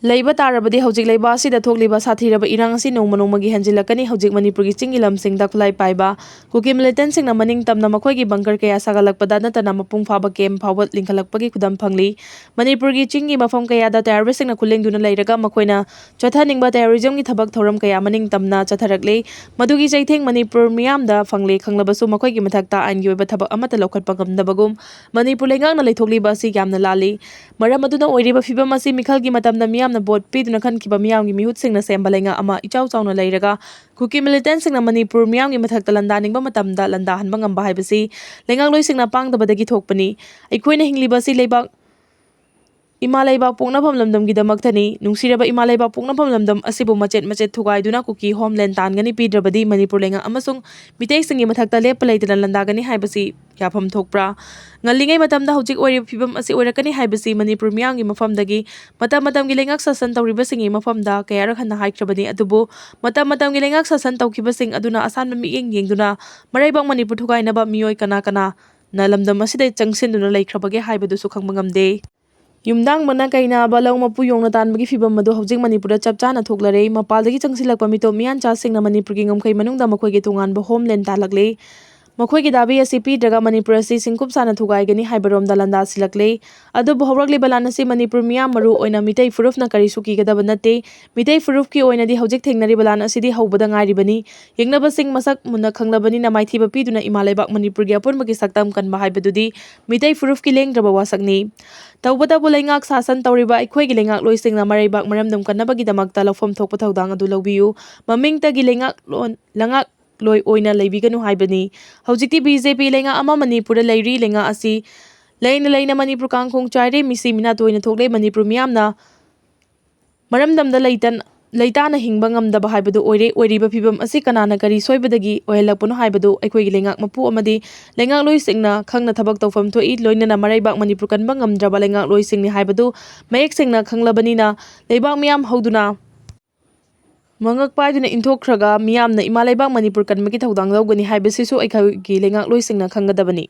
ꯂꯩꯕ ꯇꯥꯔꯕꯗꯤ ꯍꯧꯖꯤꯛ ꯂꯩꯕꯥꯛ ꯑꯁꯤꯗ ꯊꯣꯛꯂꯤꯕ ꯁꯥꯊꯤꯔꯕ ꯏꯔꯥꯡ ꯑꯁꯤ ꯅꯣꯡꯃ ꯅꯣꯡꯃꯒꯤ ꯍꯦꯟꯖꯤꯜꯂꯛꯀꯅꯤ꯫ ꯍꯧꯖꯤꯛ ꯃꯅꯤꯄꯨꯔꯒꯤ ꯆꯤꯡꯒꯤ ꯂꯝꯁꯤꯡꯗ ꯈꯨꯠꯂꯥꯏ ꯄꯥꯏꯕ ꯀꯨꯀꯤ ꯃꯤꯂꯤꯇꯦꯟꯁꯤꯡꯅ ꯃꯅꯤꯡ ꯇꯝꯅ ꯃꯈꯣꯏꯒꯤ ꯕꯪꯀꯔ ꯀꯌꯥ ꯁꯥꯒꯠꯂꯛꯄꯗ ꯅꯠꯇꯅ ꯃꯄꯨꯡ ꯐꯥꯕ ꯀꯦꯝ ꯐꯥꯎꯕ ꯂꯤꯡꯈꯠꯂꯛꯄꯒꯤ ꯈꯨꯗꯝ ꯐꯪꯂꯤ꯫ ꯃꯅꯤꯄꯨꯔꯒꯤ ꯆꯤꯡꯒꯤ ꯃꯐꯝ ꯀꯌꯥꯗ ꯇꯦꯔꯣꯔꯤꯁꯁꯤꯡꯅ ꯈꯨꯠꯂꯦꯡꯗꯨꯅ ꯂꯩꯔꯒ ꯃꯈꯣꯏꯅ ꯆꯠꯊꯅꯤꯡꯕ ꯇꯦꯔꯣꯔꯤꯖꯝꯒꯤ ꯊꯕꯛ ꯊꯧꯔꯝ ꯀꯌꯥ ꯃꯅꯤꯡ ꯇꯝꯅ ꯆꯠꯊꯔꯛꯂꯤ꯫ ꯃꯗꯨꯒꯤ ꯆꯩꯊꯦꯡ ꯃꯅꯤꯄꯨꯔ ꯃꯤꯌꯥꯝꯗ ꯐꯪꯂꯦ ꯈꯪꯂꯕꯁꯨ ꯃꯈꯣꯏꯒꯤ ꯃꯊꯛꯇ ꯑꯥꯏꯟꯒꯤ ꯑꯣꯏꯕ ꯊꯕꯛ ꯑꯃꯠꯇ ꯂꯧꯈꯠꯄ ꯉꯝꯗꯕꯒꯨꯝ ꯃꯅꯤꯄꯨꯔ ꯂꯩꯉꯥꯛꯅ ꯂꯩꯊꯣꯛꯂꯤꯕ ꯑꯁꯤ ꯌꯥꯝꯅ ꯂꯥꯜꯂꯤ꯫ ꯃꯔꯝ ꯑꯗꯨꯅ ꯑꯣꯏꯔꯤꯕ ꯐꯤꯚꯝ ꯑꯁꯤ ꯃꯤꯈꯜꯒꯤ ꯃꯇꯝꯗ ꯃꯤꯌꯥꯝꯅ ꯚꯣꯠ ꯄꯤꯗꯨꯅ ꯈꯟꯈꯤꯕ ꯃꯤꯌꯥꯝꯒꯤ ꯃꯤꯍꯨꯠꯁꯤꯡꯅ ꯁꯦꯝꯕ ꯂꯩꯉꯥꯛ ꯑꯃ ꯏꯆꯥꯎ ꯆꯥꯎꯅ ꯂꯩꯔꯒ ꯀꯨꯀꯤ ꯃꯤꯂꯤꯇꯦꯟꯁꯤꯡꯅ ꯃꯅꯤꯄꯨꯔ ꯃꯤꯌꯥꯝꯒꯤ ꯃꯊꯛꯇ ꯂꯥꯟꯗꯥꯅꯤꯡꯕ ꯃꯇꯝꯗ ꯂꯥꯟꯗꯥꯍꯟꯕ ꯉꯝꯕ ꯍꯥꯏꯕꯁꯤ ꯂꯩꯉꯥꯛꯂꯣꯏꯁꯤꯡꯅ ꯄꯥꯡꯗꯕꯗꯒꯤ ꯊꯣꯛꯄꯅꯤ꯫ ꯑꯩꯈꯣꯏꯅ ꯍꯤꯡꯂꯤꯕ ꯑꯁꯤ ꯂꯩꯕꯥꯛ ꯏꯃꯥ ꯂꯩꯕꯥꯛ ꯄꯣꯛꯅꯐꯝ ꯂꯝꯗꯝꯒꯤꯗꯃꯛꯇꯅꯤ꯫ ꯅꯨꯡꯁꯤꯔꯕ ꯏꯃꯥ ꯂꯩꯕꯥꯛ ꯄꯣꯛꯅꯐꯝ ꯂꯝꯗꯝ ꯑꯁꯤꯕꯨ ꯃꯆꯦꯠ ꯃꯆꯦꯠ ꯊꯨꯒꯥꯏꯗꯨꯅ ꯀꯨꯀꯤ ꯍꯣꯝꯂꯦꯟ ꯇꯥꯟꯒꯅꯤ꯫ ꯄꯤꯗ꯭ꯔꯕꯗꯤ ꯃꯅꯤꯄꯨꯔ ꯂꯩꯉꯥꯛ ꯑꯃꯁꯨꯡ ꯃꯤꯇꯩꯁꯤꯡꯒꯤ ꯃꯊꯛꯇ ꯂꯦꯞꯄ ꯂꯩꯇꯅ ꯂꯥꯟꯗꯥꯒꯅꯤ ꯍꯥꯏꯕꯁꯤ ꯌꯥꯐꯝ ꯊꯣꯛꯄ꯭ꯔꯥ? ꯉꯜꯂꯤꯉꯩ ꯃꯇꯝꯗ ꯍꯧꯖꯤꯛ ꯑꯣꯏꯔꯤꯕ ꯐꯤꯕꯝ ꯑꯁꯤ ꯑꯣꯏꯔꯛꯀꯅꯤ ꯍꯥꯏꯕꯁꯤ ꯃꯅꯤꯄꯨꯔ ꯃꯤꯌꯥꯝꯒꯤ ꯃꯐꯝꯗꯒꯤ ꯃꯇꯝ ꯃꯇꯝꯒꯤ ꯂꯩꯉꯥꯛ ꯁꯥꯁꯟ ꯇꯧꯔꯤꯕꯁꯤꯡꯒꯤ ꯃꯐꯝꯗ ꯀꯌꯥꯔꯛ ꯍꯟꯅ ꯍꯥꯏꯈ꯭ꯔꯕꯅꯤ꯫ ꯑꯗꯨꯕꯨ ꯃꯇꯝ ꯃꯇꯝꯒꯤ ꯂꯩꯉꯥꯛ ꯁꯥꯁꯟ ꯇꯧꯈꯤꯕꯁꯤꯡ ꯑꯗꯨꯅ ꯑꯁꯥꯟꯕ ꯃꯤꯠꯌꯦꯡ ꯌꯦꯡꯗꯨꯅ ꯃꯔꯩꯕꯥꯛ ꯃꯅꯤꯄꯨꯔ ꯊꯨꯒꯥꯏꯅꯕ ꯃꯤꯑꯣꯏ ꯀꯅꯥ ꯀꯅꯥꯅ ꯂꯝꯗꯝ ꯑꯁꯤꯗ ꯆꯪꯁꯤꯟꯗꯨꯅ ꯂꯩꯈ꯭ꯔꯕꯒꯦ ꯍꯥꯏꯕꯗꯨꯁꯨ ꯈꯪꯕ ꯉꯝꯗꯦ꯫ ꯌꯨꯝꯗꯥꯡꯕꯅ ꯀꯩꯅꯥꯕ ꯂꯧ ꯃꯄꯨ ꯌꯣꯡꯅ ꯇꯥꯟꯕꯒꯤ ꯐꯤꯚꯝ ꯑꯗꯨ ꯍꯧꯖꯤꯛ ꯃꯅꯤꯄꯨꯔꯗ ꯆꯞ ꯆꯥꯅ ꯊꯣꯛꯂꯔꯦ꯫ ꯃꯄꯥꯟꯗꯒꯤ ꯆꯪꯁꯤꯜꯂꯛꯄ ꯃꯤꯇꯣꯞ ꯃꯤꯌꯥꯟꯆꯥꯁꯤꯡꯅ ꯃꯅꯤꯄꯨꯔꯒꯤ ꯉꯝꯈꯩ ꯃꯅꯨꯡꯗ ꯃꯈꯣꯏꯒꯤ ꯇꯣꯉꯥꯟꯕ ꯍꯣꯝꯂꯦꯟ ꯇꯥꯜꯂꯛꯂꯦ꯫ ꯃꯈꯣꯏꯒꯤ ꯗꯥꯕꯤ ꯑꯁꯤ ꯄꯤꯗ꯭ꯔꯒ ꯃꯅꯤꯄꯨꯔ ꯑꯁꯤ ꯁꯤꯡꯀꯨꯞ ꯁꯥꯅ ꯊꯨꯒꯥꯏꯒꯅꯤ ꯍꯥꯏꯕꯔꯣꯝꯗ ꯂꯥꯟꯗꯥꯁꯤꯜꯂꯛꯂꯦ꯫ ꯑꯗꯨꯕꯨ ꯍꯧꯔꯛꯂꯤꯕ ꯂꯥꯟ ꯑꯁꯤ ꯃꯅꯤꯄꯨꯔ ꯃꯤꯌꯥꯝ, ꯃꯔꯨ ꯑꯣꯏꯅ ꯃꯤꯇꯩ ꯐꯨꯔꯨꯞꯅ ꯀꯔꯤꯁꯨ ꯀꯤꯒꯗꯕ ꯅꯠꯇꯦ꯫ ꯃꯤꯇꯩ ꯐꯨꯔꯨꯞꯀꯤ ꯑꯣꯏꯅꯗꯤ ꯍꯧꯖꯤꯛ ꯊꯦꯡꯅꯔꯤꯕ ꯂꯥꯟ ꯑꯁꯤꯗꯤ ꯍꯧꯕꯗ ꯉꯥꯏꯔꯤꯕꯅꯤ꯫ ꯌꯦꯡꯅꯕꯁꯤꯡ ꯃꯁꯛ ꯃꯨꯟꯅ ꯈꯪꯂꯕꯅꯤꯅ ꯃꯥꯏꯊꯤꯕ ꯄꯤꯗꯨꯅ ꯏꯃꯥ ꯂꯩꯕꯥꯛ ꯃꯅꯤꯄꯨꯔꯒꯤ ꯑꯄꯨꯟꯕꯒꯤ ꯁꯛꯇꯝ ꯀꯟꯕ ꯍꯥꯏꯕꯗꯨꯗꯤ ꯃꯤꯇꯩ ꯐꯨꯔꯨꯞꯀꯤ ꯂꯦꯡꯗ꯭ꯔꯕ ꯋꯥꯁꯛꯅꯤ꯫ ꯇꯧꯕꯇꯕꯨ ꯂꯩꯉꯥꯛ ꯁꯥꯁꯟ ꯇꯧꯔꯤꯕ ꯑꯩꯈꯣꯏꯒꯤ ꯂꯩꯉꯥꯛꯂꯣꯏꯁꯤꯡꯅ ꯃꯔꯩꯕꯥꯛ ꯃꯔꯝꯗꯝ ꯀꯟꯅꯕꯒꯤꯗꯃꯛꯇ ꯂꯧꯐꯝ ꯊꯣꯛꯄ ꯊꯧꯗꯥꯡ ꯑꯗꯨ ꯂꯧꯕꯤꯌꯨ꯫ ꯃꯃꯤꯡꯇꯒꯤ ꯂꯩꯉꯥꯛꯂꯣꯟ-, ꯂꯩꯉꯥꯛꯂꯣꯏ ꯑꯣꯏꯅ ꯂꯩꯕꯤꯒꯅꯨ ꯍꯥꯏꯕꯅꯤ꯫ ꯍꯧꯖꯤꯛꯇꯤ ꯕꯤ ꯖꯦ ꯄꯤ ꯂꯩꯉꯥꯛ ꯑꯃ ꯃꯅꯤꯄꯨꯔꯗ ꯂꯩꯔꯤ꯫ ꯂꯩꯉꯥꯛ ꯑꯁꯤ ꯂꯩꯅ ꯂꯩꯅ ꯃꯅꯤꯄꯨꯔ ꯀꯥꯡꯈꯣꯡ ꯆꯥꯏꯔꯦ꯫ ꯃꯤꯁꯤ ꯃꯤꯅꯥ ꯇꯣꯏꯅ ꯊꯣꯛꯂꯦ꯫ ꯃꯅꯤꯄꯨꯔ ꯃꯤꯌꯥꯝꯅ ꯃꯔꯝꯗꯝꯗ ꯂꯩꯇꯅ ꯂꯩꯇꯥꯅ ꯍꯤꯡꯕ ꯉꯝꯗꯕ ꯍꯥꯏꯕꯗꯨ ꯑꯣꯏꯔꯦ꯫ ꯑꯣꯏꯔꯤꯕ ꯐꯤꯕꯝ ꯑꯁꯤ ꯀꯅꯥꯅ ꯀꯔꯤ ꯁꯣꯏꯕꯗꯒꯤ ꯑꯣꯏꯍꯜꯂꯛꯄꯅꯣ ꯍꯥꯏꯕꯗꯨ ꯑꯩꯈꯣꯏꯒꯤ ꯂꯩꯉꯥꯛ ꯃꯄꯨ ꯑꯃꯗꯤ ꯂꯩꯉꯥꯛꯂꯣꯏꯁꯤꯡꯅ ꯈꯪꯅ ꯊꯕꯛ ꯇꯧꯐꯝ ꯊꯣꯛꯏ꯫ ꯂꯣꯏꯅꯅ ꯃꯔꯩꯕꯥꯛ ꯃꯅꯤꯄꯨꯔ ꯀꯟꯕ ꯉꯝꯗ꯭ꯔꯕ ꯂꯩꯉꯥꯛꯂꯣꯏꯁꯤꯡꯅꯤ ꯍꯥꯏꯕꯗꯨ ꯃꯌꯦꯛ ꯁꯦꯡꯅ ꯈꯪꯂꯕꯅꯤꯅ, ꯂꯩꯕꯥꯛ ꯃꯤꯌꯥꯝ ꯍꯧꯗꯨꯅ ꯃꯉꯛ ꯄꯥꯏꯗꯨꯅ ꯏꯟꯊꯣꯛꯈ꯭ꯔꯒ ꯃꯤꯌꯥꯝꯅ ꯏꯃꯥ ꯂꯩꯕꯥꯛ ꯃꯅꯤꯄꯨꯔ ꯀꯟꯕꯒꯤ ꯊꯧꯗꯥꯡ ꯂꯧꯒꯅꯤ ꯍꯥꯏꯕꯁꯤꯁꯨ ꯑꯩꯈꯣꯏꯒꯤ ꯂꯩꯉꯥꯛꯂꯣꯏꯁꯤꯡꯅ ꯈꯪꯒꯗꯕꯅꯤ꯫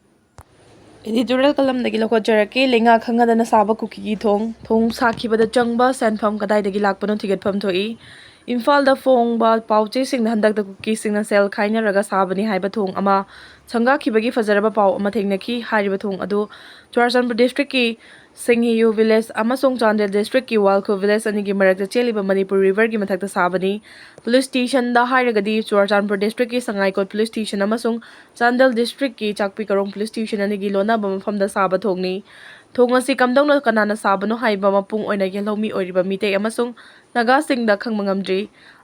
ꯏꯗꯤꯇꯣꯔꯤꯌꯦꯜ ꯀꯂꯝꯗꯒꯤ ꯂꯧꯈꯠꯆꯔꯛꯀꯦ꯫ ꯂꯩꯉꯥꯛ ꯈꯪꯅꯗꯅ ꯁꯥꯕ ꯀꯨꯀꯤꯒꯤ ꯊꯣꯡ꯫ ꯊꯣꯡ ꯁꯥꯈꯤꯕꯗ ꯆꯪꯕ ꯁꯦꯟꯐꯝ ꯀꯗꯥꯏꯗꯒꯤ ꯂꯥꯛꯄꯅꯣ ꯊꯤꯒꯠꯐꯝ ꯊꯣꯛꯏ꯫ ꯏꯝꯐꯥꯜꯗ ꯐꯣꯡꯕ ꯄꯥꯎ ꯆꯦꯁꯤꯡꯗ ꯍꯟꯗꯛꯇ ꯀꯨꯀꯤꯁꯤꯡꯅ ꯁꯦꯜ ꯈꯥꯏꯅꯔꯒ ꯁꯥꯕꯅꯤ ꯍꯥꯏꯕ ꯊꯣꯡ ꯑꯃ ꯁꯪꯒꯥꯈꯤꯕꯒꯤ ꯐꯖꯔꯕ ꯄꯥꯎ ꯑꯃ ꯊꯦꯡꯅꯈꯤ꯫ ꯍꯥꯏꯔꯤꯕ ꯊꯣꯡ ꯑꯗꯨ ꯆꯨꯔꯥꯆꯥꯟꯄꯨꯔ ꯗꯤꯁꯇ꯭ꯔꯤꯛꯀꯤ ꯁꯤꯡꯍꯤꯌꯨ ꯚꯤꯂꯦꯖ ꯑꯃꯁꯨꯡ ꯆꯥꯟꯗꯦꯜ ꯗꯤꯁꯇ꯭ꯔꯤꯛꯀꯤ ꯋꯥꯜꯈꯨꯜ ꯚꯤꯂꯦꯖ ꯑꯅꯤꯒꯤ ꯃꯔꯛꯇ ꯆꯦꯜꯂꯤꯕ ꯃꯅꯤꯄꯨꯔ ꯔꯤꯚꯔꯒꯤ ꯃꯊꯛꯇ ꯁꯥꯕꯅꯤ꯫ ꯄꯨꯂꯤꯁ ꯁ꯭ꯇꯦꯁꯟꯗ ꯍꯥꯏꯔꯒꯗꯤ ꯆꯨꯔꯥꯆꯥꯟꯄꯨꯔ ꯗꯤꯁꯇ꯭ꯔꯤꯛꯀꯤ ꯁꯉꯥꯏꯀꯣꯠ ꯄꯨꯂꯤꯁ ꯁ꯭ꯇꯦꯁꯟ ꯑꯃꯁꯨꯡ ꯆꯥꯟꯗꯦꯜ ꯗꯤꯁꯇ꯭ꯔꯤꯛꯀꯤ ꯆꯥꯛꯄꯤ ꯀꯔꯣꯡ ꯄꯨꯂꯤꯁ ꯁ꯭ꯇꯦꯁꯟ ꯑꯅꯤꯒꯤ ꯂꯣꯟꯅꯕ ꯃꯐꯝꯗ ꯁꯥꯕ ꯊꯣꯡꯅꯤ꯫ ꯊꯣꯡ ꯑꯁꯤ ꯀꯝꯗꯧꯅ ꯀꯅꯥꯅ ꯁꯥꯕꯅꯣ ꯍꯥꯏꯕ ꯃꯄꯨꯡ ꯑꯣꯏꯅ ꯌꯦꯜꯍꯧꯃꯤ ꯑꯣꯏꯔꯤꯕ ꯃꯤꯇꯩ ꯑꯃꯁꯨꯡ ꯅꯥꯒꯥꯁꯤꯡꯗ ꯈꯪꯕ ꯉꯝꯗ꯭ꯔꯤ꯫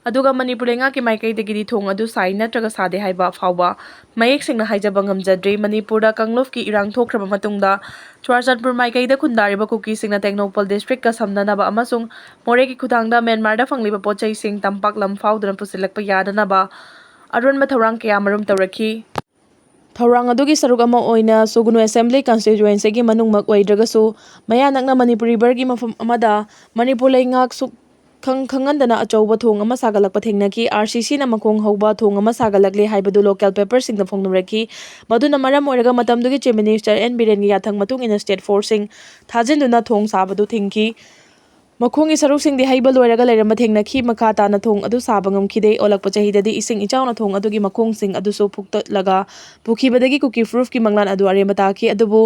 ꯑꯗꯨꯒ ꯃꯅꯤꯄꯨꯔ ꯂꯩꯉꯥꯛꯀꯤ ꯃꯥꯏꯀꯩꯗꯒꯤꯗꯤ ꯊꯣꯡ ꯑꯗꯨ ꯁꯥꯏ ꯅꯠꯇ꯭ꯔꯒ ꯁꯥꯗꯦ ꯍꯥꯏꯕ ꯐꯥꯎꯕ ꯃꯌꯦꯛ ꯁꯦꯡꯅ ꯍꯥꯏꯖꯕ ꯉꯝꯖꯗ꯭ꯔꯤ꯫ ꯃꯅꯤꯄꯨꯔꯗ ꯀꯥꯡꯂꯨꯞꯀꯤ ꯏꯔꯥꯡ ꯊꯣꯛꯈ꯭ꯔꯕ ꯃꯇꯨꯡꯗ ꯆꯨꯔꯥꯆꯥꯟꯄꯨꯔ ꯃꯥꯏꯀꯩꯗ ꯈꯨꯟꯗꯥꯔꯤꯕ ꯀꯨꯀꯤꯁꯤꯡꯅ ꯇꯦꯡꯅꯧꯄꯜ ꯗꯤꯁꯇ꯭ꯔꯤꯛꯀ ꯁꯝꯅꯅꯕ ꯑꯃꯁꯨꯡ ꯃꯣꯔꯦꯒꯤ ꯈꯨꯊꯥꯡꯗ ꯃ꯭ꯌꯥꯟꯃꯥꯔꯗ ꯐꯪꯂꯤꯕ ꯄꯣꯠ ꯆꯩꯁꯤꯡ ꯇꯝꯄꯥꯛ ꯂꯝ ꯐꯥꯎꯗꯨꯅ ꯄꯨꯁꯤꯜꯂꯛꯄ ꯌꯥꯗꯅꯕ ꯑꯔꯣꯟꯕ ꯊꯧꯔꯥꯡ ꯀꯌꯥꯃꯔꯨꯝ ꯇꯧꯔꯛꯈꯤ꯫ ꯊꯧꯔꯥꯡ ꯑꯗꯨꯒꯤ ꯁꯔꯨꯛ ꯑꯃ ꯑꯣꯏꯅ ꯁꯨꯒꯅꯨ ꯑꯦꯁꯦꯝꯕ꯭ꯂꯤ ꯀꯟꯁꯇꯤꯇ꯭ꯋꯦꯟꯁꯤꯒꯤ ꯃꯅꯨꯡꯃꯛ ꯑꯣꯏꯗ꯭ꯔꯒꯁꯨ, ꯃꯌꯥ ꯅꯛꯅ ꯃꯅꯤꯄꯨꯔ ꯔꯤꯚꯔꯒꯤ ꯃꯐꯝ ꯑꯃꯗ ꯃꯅꯤꯄꯨꯔ ꯂꯩꯉꯥꯛ ꯁꯨꯛ ꯈꯪ ꯈꯪꯍꯟꯗꯅ ꯑꯆꯧꯕ ꯊꯣꯡ ꯑꯃ ꯁꯥꯒꯠꯂꯛꯄ ꯊꯦꯡꯅꯈꯤ꯫ ꯑꯥꯔ ꯁꯤ ꯁꯤꯅ ꯃꯈꯣꯡ ꯍꯧꯕ ꯊꯣꯡ ꯑꯃ ꯁꯥꯒꯠꯂꯛꯂꯦ ꯍꯥꯏꯕꯗꯨ ꯂꯣꯀꯦꯜ ꯄꯦꯄꯔꯁꯤꯡꯗ ꯐꯣꯡꯗꯣꯔꯛꯈꯤ꯫ ꯃꯗꯨꯅ ꯃꯔꯝ ꯑꯣꯏꯔꯒ ꯃꯇꯝꯗꯨꯒꯤ ꯆꯤꯐ ꯃꯤꯅꯤꯁꯇꯔ ꯑꯦꯟ ꯕꯤꯔꯦꯟꯒꯤ ꯌꯥꯊꯪ ꯃꯇꯨꯡ ꯏꯟꯅ ꯁ꯭ꯇꯦꯠ ꯐꯣꯔꯁꯁꯤꯡ ꯊꯥꯖꯤꯟꯗꯨꯅ ꯊꯣꯡ ꯁꯥꯕꯗꯨ ꯊꯤꯡꯈꯤ꯫ ꯃꯈꯣꯡꯒꯤ ꯁꯔꯨꯛꯁꯤꯡꯗꯤ ꯍꯩꯕ ꯂꯣꯏꯔꯒ ꯂꯩꯔꯝꯕ ꯊꯦꯡꯅꯈꯤ꯫ ꯃꯈꯥ ꯇꯥꯅ ꯊꯣꯡ ꯑꯗꯨ ꯁꯥꯕ ꯉꯝꯈꯤꯗꯦ꯫ ꯑꯣꯜꯂꯛꯄ ꯆꯍꯤꯗꯗꯤ ꯏꯁꯤꯡ ꯏꯆꯥꯎꯅ ꯊꯣꯡ ꯑꯗꯨꯒꯤ ꯃꯈꯣꯡꯁꯤꯡ ꯑꯗꯨꯁꯨ ꯐꯨꯛꯇꯠꯂꯒ ꯄꯨꯈꯤꯕꯗꯒꯤ ꯀꯨꯀꯤ ꯐꯨꯔꯨꯞꯀꯤ ꯃꯪꯂꯥꯟ ꯑꯗꯨ ꯑꯔꯦꯝꯕ ꯇꯥꯈꯤ꯫ ꯑꯗꯨꯕꯨ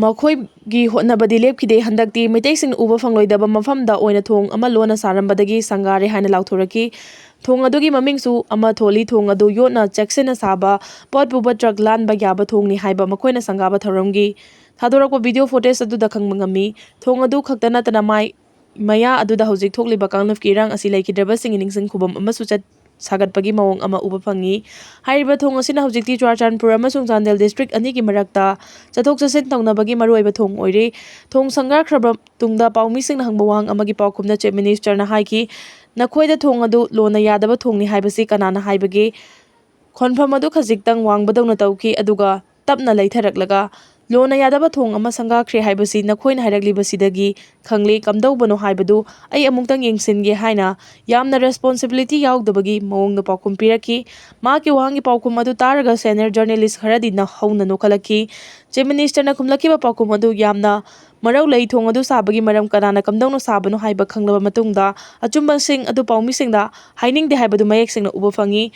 ꯃꯈꯣꯏꯒꯤ ꯍꯣꯠꯅꯕꯗꯤ ꯂꯦꯞꯈꯤꯗꯦ꯫ ꯍꯟꯗꯛꯇꯤ ꯃꯩꯇꯩꯁꯤꯡꯅ ꯎꯕ ꯐꯪꯂꯣꯏꯗꯕ ꯃꯐꯝꯗ ꯑꯣꯏꯅ ꯊꯣꯡ ꯑꯃ ꯂꯣꯟꯅ ꯁꯥꯔꯝꯕꯗꯒꯤ ꯁꯪꯒꯥꯔꯦ ꯍꯥꯏꯅ ꯂꯥꯎꯊꯣꯔꯛꯈꯤ꯫ ꯊꯣꯡ ꯑꯗꯨꯒꯤ ꯃꯃꯤꯡꯁꯨ ꯑꯃ ꯊꯣꯜꯂꯤ꯫ ꯊꯣꯡ ꯑꯗꯨ ꯌꯣꯠꯅ ꯆꯦꯛꯁꯤꯟꯅ ꯁꯥꯕ, ꯄꯣꯠ ꯄꯨꯕ ꯇ꯭ꯔꯛ ꯂꯥꯟꯕ ꯌꯥꯕ ꯊꯣꯡꯅꯤ ꯍꯥꯏꯕ ꯃꯈꯣꯏꯅ ꯁꯪꯒꯥꯕ ꯊꯧꯔꯝꯒꯤ ꯊꯥꯗꯣꯔꯛꯄ ꯚꯤꯗꯤꯑꯣ ꯐꯨꯇꯦꯖ ꯑꯗꯨꯗ ꯈꯪꯕ ꯉꯝꯃꯤ꯫ ꯊꯣꯡ ꯑꯗꯨ ꯈꯛꯇ ꯅꯠꯇꯅ ꯃꯥꯏ ꯃꯌꯥ ꯑꯗꯨꯗ ꯍꯧꯖꯤꯛ ꯊꯣꯛꯂꯤꯕ ꯀꯥꯡꯂꯨꯞꯀꯤ ꯏꯔꯥꯡ ꯑꯁꯤ ꯂꯩꯈꯤꯗ꯭ꯔꯕꯁꯤꯡꯒꯤ ꯅꯤꯡꯁꯤꯡ ꯈꯨꯕꯝ ꯑꯃꯁꯨ ꯆꯠ-, ꯁꯥꯒꯠꯄꯒꯤ ꯃꯑꯣꯡ ꯑꯃ ꯎꯕ ꯐꯪꯉꯤ꯫ ꯍꯥꯏꯔꯤꯕ ꯊꯣꯡ ꯑꯁꯤꯅ ꯍꯧꯖꯤꯛꯇꯤ ꯆꯨꯔꯥꯆꯥꯟꯄꯨꯔ ꯑꯃꯁꯨꯡ ꯆꯥꯟꯗꯦꯜ ꯗꯤꯁꯇ꯭ꯔꯤꯛ ꯑꯅꯤꯒꯤ ꯃꯔꯛꯇ ꯆꯠꯊꯣꯛ ꯆꯠꯁꯤꯟ ꯇꯧꯅꯕꯒꯤ ꯃꯔꯨꯑꯣꯏꯕ ꯊꯣꯡ ꯑꯣꯏꯔꯦ꯫ ꯊꯣꯡ ꯁꯪꯒꯥꯈ꯭ꯔꯕ ꯇꯨꯡꯗ ꯄꯥꯎꯃꯤꯁꯤꯡꯅ ꯍꯪꯕ ꯋꯥꯍꯪ ꯑꯃꯒꯤ ꯄꯥꯎꯈꯨꯝꯗ Chief Minister ꯅ ꯍꯥꯏꯈꯤ, "ꯅꯈꯣꯏꯗ ꯊꯣꯡ ꯑꯗꯨ ꯂꯣꯟꯅ ꯌꯥꯗꯕ ꯊꯣꯡꯅꯤ ꯍꯥꯏꯕꯁꯤ ꯀꯅꯥꯅ ꯍꯥꯏꯕꯒꯦ?" ꯈꯣꯟꯐꯝ ꯑꯗꯨ ꯈꯖꯤꯛꯇꯪ ꯋꯥꯡꯕꯗꯧꯅ ꯇꯧꯈꯤ, ꯑꯗꯨꯒ ꯇꯞꯅ ꯂꯩꯊꯔꯛꯂꯒ, "ꯂꯣꯟꯅ ꯌꯥꯗꯕ ꯊꯣꯡ ꯑꯃ ꯁꯪꯒꯥꯈ꯭ꯔꯦ ꯍꯥꯏꯕꯁꯤ ꯅꯈꯣꯏꯅ ꯍꯥꯏꯔꯛꯂꯤꯕꯁꯤꯗꯒꯤ ꯈꯪꯂꯦ꯫ ꯀꯝꯗꯧꯕꯅꯣ ꯍꯥꯏꯕꯗꯨ ꯑꯩ ꯑꯃꯨꯛꯇꯪ ꯌꯦꯡꯁꯤꯟꯒꯦ" ꯍꯥꯏꯅ ꯌꯥꯝꯅ responsibility ꯌꯥꯎꯗꯕꯒꯤ ꯃꯑꯣꯡꯗ ꯄꯥꯎꯈꯨꯝ ꯄꯤꯔꯛꯈꯤ꯫ ꯃꯍꯥꯛꯀꯤ ꯋꯥꯍꯪꯒꯤ ꯄꯥꯎꯈꯨꯝ ꯑꯗꯨ ꯇꯥꯔꯒ senior journalist ꯈꯔꯗꯤ ꯅ-, ꯍꯧꯅ ꯅꯣꯛꯈꯠꯂꯛꯈꯤ꯫ Chief Minister ꯅ ꯈꯨꯝꯂꯛꯈꯤꯕ ꯄꯥꯎꯈꯨꯝ ꯑꯗꯨ ꯌꯥꯝꯅ ꯃꯔꯧ ꯂꯩ꯫ ꯊꯣꯡ ꯑꯗꯨ ꯁꯥꯕꯒꯤ ꯃꯔꯝ, ꯀꯅꯥꯅ ꯀꯝꯗꯧꯅ ꯁꯥꯕꯅꯣ ꯍꯥꯏꯕ ꯈꯪꯂꯕ ꯃꯇꯨꯡꯗ, ꯑꯆꯨꯝꯕꯁꯤꯡ ꯑꯗꯨ ꯄꯥꯎꯃꯤꯁꯤꯡꯗ ꯍꯥꯏꯅꯤꯡꯗꯦ ꯍꯥꯏꯕꯗꯨ ꯃꯌꯦꯛ ꯁꯦꯡꯅ ꯎꯕ ꯐꯪꯉꯤ꯫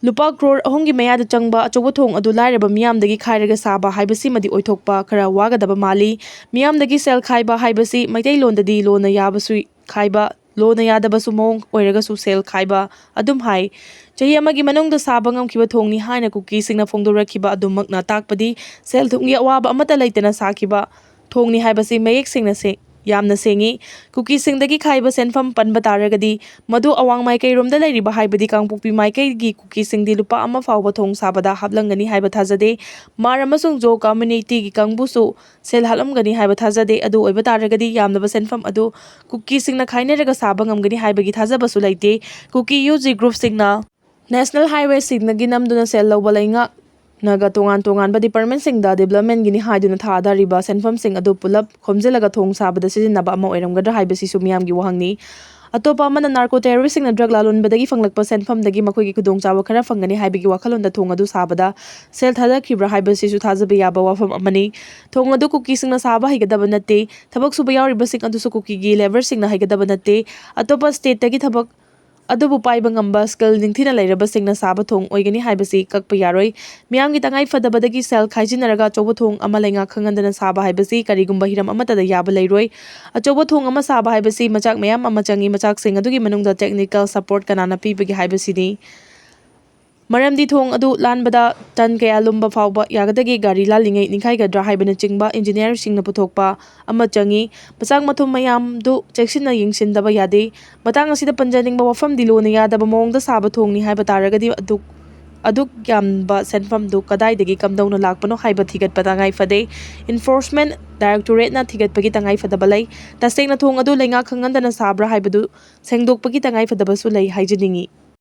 ꯂꯨꯄꯥ ꯀ꯭ꯔꯣꯔ ꯑꯍꯨꯝꯒꯤ ꯃꯌꯥꯗ ꯆꯪꯕ ꯑꯆꯧꯕ ꯊꯣꯡ ꯑꯗꯨ ꯂꯥꯏꯔꯕ ꯃꯤꯌꯥꯝꯗꯒꯤ ꯈꯥꯏꯔꯒ ꯁꯥꯕ ꯍꯥꯏꯕꯁꯤꯃꯗꯤ ꯑꯣꯏꯊꯣꯛꯄ ꯈꯔ ꯋꯥꯒꯗꯕ ꯃꯥꯜꯂꯤ꯫ ꯃꯤꯌꯥꯝꯗꯒꯤ ꯁꯦꯜ ꯈꯥꯏꯕ ꯍꯥꯏꯕꯁꯤ ꯃꯩꯇꯩꯂꯣꯟꯗꯗꯤ ꯂꯣꯟꯅ ꯌꯥꯕꯁꯨ ꯈꯥꯏꯕ, ꯂꯣꯟꯅ ꯌꯥꯗꯕꯁꯨ ꯃꯑꯣꯡ ꯑꯣꯏꯔꯒꯁꯨ ꯁꯦꯜ ꯈꯥꯏꯕ ꯑꯗꯨꯝ ꯍꯥꯏ꯫ ꯆꯍꯤ ꯑꯃꯒꯤ ꯃꯅꯨꯡꯗ ꯁꯥꯕ ꯉꯝꯈꯤꯕ ꯊꯣꯡꯅꯤ ꯍꯥꯏꯅ ꯀꯨꯀꯤꯁꯤꯡꯅ ꯐꯣꯡꯗꯣꯔꯛꯈꯤꯕ ꯑꯗꯨꯃꯛꯅ ꯇꯥꯛꯄꯗꯤ ꯁꯦꯜ ꯊꯨꯝꯒꯤ ꯑꯋꯥꯕ ꯑꯃꯠꯇ ꯂꯩꯇꯅ ꯁꯥꯈꯤꯕ ꯊꯣꯡꯅꯤ ꯍꯥꯏꯕꯁꯤ ꯃꯌꯦꯛ ꯁꯦꯡꯅ ꯁꯦ-, ꯌꯥꯝꯅ ꯁꯦꯡꯉꯤ꯫ ꯀꯨꯀꯤꯁꯤꯡꯗꯒꯤ ꯈꯥꯏꯕ ꯁꯦꯟꯐꯝ ꯄꯟꯕ ꯇꯥꯔꯒꯗꯤ, ꯃꯗꯨ ꯑꯋꯥꯡ ꯃꯥꯏꯀꯩꯔꯣꯝꯗ ꯂꯩꯔꯤꯕ, ꯍꯥꯏꯕꯗꯤ ꯀꯥꯡꯄꯣꯛꯄꯤ ꯃꯥꯏꯀꯩꯒꯤ ꯀꯨꯀꯤꯁꯤꯡꯗꯤ ꯂꯨꯄꯥ ꯑꯃ ꯐꯥꯎꯕ ꯊꯣꯡ ꯁꯥꯕꯗ ꯍꯥꯞꯂꯝꯒꯅꯤ ꯍꯥꯏꯕ ꯊꯥꯖꯗꯦ꯫ ꯃꯥꯔ ꯑꯃꯁꯨꯡ ꯖꯣ community ꯒꯤ ꯀꯥꯡꯕꯨꯁꯨ ꯁꯦꯜ ꯍꯥꯞꯂꯝꯒꯅꯤ ꯍꯥꯏꯕ ꯊꯥꯖꯗꯦ꯫ ꯑꯗꯨ ꯑꯣꯏꯕ ꯇꯥꯔꯒꯗꯤ, ꯌꯥꯝꯂꯕ ꯁꯦꯟꯐꯝ ꯑꯗꯨ ꯀꯨꯀꯤꯁꯤꯡꯅ ꯈꯥꯏꯅꯔꯒ ꯁꯥꯕ ꯉꯝꯒꯅꯤ ꯍꯥꯏꯕꯒꯤ ꯊꯥꯖꯕꯁꯨ ꯂꯩꯇꯦ꯫ ꯀꯨꯀꯤ ꯌꯨ ꯖꯤ ꯒ꯭ꯔꯨꯞꯁꯤꯡꯅ ꯅꯦꯁꯅꯦꯜ ꯍꯥꯏꯋꯦꯁꯤꯡꯗꯒꯤ ꯅꯝꯗꯨꯅ ꯁꯦꯜ ꯂꯧꯕ ꯂꯩꯉꯥꯛꯅꯒ ꯇꯣꯉꯥꯟ ꯇꯣꯉꯥꯟꯕ ꯗꯤꯄꯥꯔꯠꯃꯦꯟꯁꯤꯡꯗ ꯗꯤꯕ꯭ꯂꯞꯃꯦꯟꯒꯤꯅꯤ ꯍꯥꯏꯗꯨꯅ ꯊꯥꯗꯔꯤꯕ ꯁꯦꯟꯐꯝꯁꯤꯡ ꯑꯗꯨ ꯄꯨꯂꯞ ꯈꯣꯝꯖꯤꯜꯂꯒ ꯊꯣꯡ ꯁꯥꯕꯗ ꯁꯤꯖꯤꯟꯅꯕ ꯑꯃ ꯑꯣꯏꯔꯝꯒꯗ꯭ꯔꯥ ꯍꯥꯏꯕꯁꯤꯁꯨ ꯃꯤꯌꯥꯝꯒꯤ ꯋꯥꯍꯪꯅꯤ꯫ ꯑꯇꯣꯞꯄ ꯑꯃꯅ, ꯅꯥꯔꯀꯣ ꯇꯦꯔꯣꯔꯤꯁꯁꯤꯡꯅ ꯗ꯭ꯔꯒ ꯂꯥꯂꯣꯟꯕꯗꯒꯤ ꯐꯪꯂꯛꯄ ꯁꯦꯟꯐꯝꯗꯒꯤ ꯃꯈꯣꯏꯒꯤ ꯈꯨꯗꯣꯡꯆꯥꯕ ꯈꯔ ꯐꯪꯒꯅꯤ ꯍꯥꯏꯕꯒꯤ ꯋꯥꯈꯜꯂꯣꯟꯗ ꯊꯣꯡ ꯑꯗꯨ ꯁꯥꯕꯗ ꯁꯦꯜ ꯊꯥꯗꯈꯤꯕ꯭ꯔꯥ ꯍꯥꯏꯕꯁꯤꯁꯨ ꯊꯥꯖꯕ ꯌꯥꯕ ꯋꯥꯐꯝ ꯑꯃꯅꯤ꯫ ꯊꯣꯡ ꯑꯗꯨ ꯀꯨꯀꯤꯁꯤꯡꯅ ꯁꯥꯕ ꯍꯩꯒꯗꯕ ꯅꯠꯇꯦ꯫ ꯊꯕꯛ ꯁꯨꯕ ꯌꯥꯎꯔꯤꯕꯁꯤꯡ ꯑꯗꯨꯁꯨ ꯀꯨꯀꯤꯒꯤ ꯂꯦꯕꯔꯁꯤꯡꯅ ꯍꯩꯒꯗꯕ ꯅꯠꯇꯦ꯫ ꯑꯇꯣꯞꯄ ꯁ꯭ꯇꯦꯠꯇꯒꯤ ꯊꯕꯛ ꯑꯗꯨꯕꯨ ꯄꯥꯏꯕ ꯉꯝꯕ ꯁ꯭ꯀꯤꯜ ꯅꯤꯡꯊꯤꯅ ꯂꯩꯔꯕꯁꯤꯡꯅ ꯁꯥꯕ ꯊꯣꯡ ꯑꯣꯏꯒꯅꯤ ꯍꯥꯏꯕꯁꯤ ꯀꯛꯄ ꯌꯥꯔꯣꯏ꯫ ꯃꯤꯌꯥꯝꯒꯤ ꯇꯉꯥꯏ ꯐꯗꯕꯗꯒꯤ ꯁꯦꯜ ꯈꯥꯏꯖꯤꯟꯅꯔꯒ ꯑꯆꯧꯕ ꯊꯣꯡ ꯑꯃ ꯂꯩꯉꯥꯛ ꯈꯪꯍꯟꯗꯅ ꯁꯥꯕ ꯍꯥꯏꯕꯁꯤ ꯀꯔꯤꯒꯨꯝꯕ ꯍꯤꯔꯝ ꯑꯃꯠꯇꯗ ꯌꯥꯕ ꯂꯩꯔꯣꯏ꯫ ꯑꯆꯧꯕ ꯊꯣꯡ ꯑꯃ ꯁꯥꯕ ꯍꯥꯏꯕꯁꯤ ꯃꯆꯥꯛ ꯃꯌꯥꯝ ꯑꯃ ꯆꯪꯏ꯫ ꯃꯆꯥꯛꯁꯤꯡ ꯑꯗꯨꯒꯤ ꯃꯅꯨꯡꯗ technical support ꯀꯅꯥꯅ ꯄꯤꯕꯒꯦ ꯍꯥꯏꯕꯁꯤꯅꯤ꯫ ꯃꯔꯝꯗꯤ ꯊꯣꯡ ꯑꯗꯨ ꯂꯥꯟꯕꯗ ꯇꯟ ꯀꯌꯥ ꯂꯨꯝꯕ ꯐꯥꯎꯕ ꯌꯥꯒꯗꯒꯦ ꯒꯥꯔꯤ ꯂꯥꯜꯂꯤꯉꯩ ꯅꯤꯡꯈꯥꯏꯒꯗ꯭ꯔꯥ ꯍꯥꯏꯕꯅꯆꯤꯡꯕ ꯏꯟꯖꯤꯅꯤꯌꯥꯔꯁꯤꯡꯅ ꯄꯨꯊꯣꯛꯄ ꯑꯃ ꯆꯪꯏ꯫ ꯃꯆꯥꯛ ꯃꯊꯨꯝ ꯃꯌꯥꯝꯗꯨ ꯆꯦꯛꯁꯤꯟꯅ ꯌꯦꯡꯁꯤꯟꯗꯕ ꯌꯥꯗꯦ꯫ ꯃꯇꯥꯡ ꯑꯁꯤꯗ ꯄꯟꯖꯅꯤꯡꯕ ꯋꯥꯐꯝꯗꯤ ꯂꯨꯅ ꯌꯥꯗꯕ ꯃꯑꯣꯡꯗ ꯁꯥꯕ ꯊꯣꯡꯅꯤ ꯍꯥꯏꯕ ꯇꯥꯔꯒꯗꯤ ꯑꯗꯨꯛ ꯑꯗꯨꯛ ꯌꯥꯝꯕ ꯁꯦꯟꯐꯝꯗꯨ ꯀꯗꯥꯏꯗꯒꯤ ꯀꯝꯗꯧꯅ ꯂꯥꯛꯄꯅꯣ ꯍꯥꯏꯕ ꯊꯤꯒꯠꯄ ꯇꯉꯥꯏ ꯐꯗꯦ꯫ ꯏꯟꯐꯣꯔꯁꯃꯦꯟ ꯗꯥꯏꯔꯦꯛꯇꯣꯔꯦꯠꯅ ꯊꯤꯒꯠꯄꯒꯤ ꯇꯉꯥꯏ ꯐꯗꯕ ꯂꯩ꯫ ꯇꯁꯦꯡꯅ ꯊꯣꯡ ꯑꯗꯨ ꯂꯩꯉꯥꯛ ꯈꯪꯍꯟꯗꯅ ꯁꯥꯕ꯭ꯔꯥ ꯍꯥꯏꯕꯗꯨ ꯁꯦꯡꯗꯣꯛꯄꯒꯤ ꯇꯉꯥꯏ ꯐꯗꯕꯁꯨ ꯂꯩ ꯍꯥꯏꯖꯅꯤꯡꯏ꯫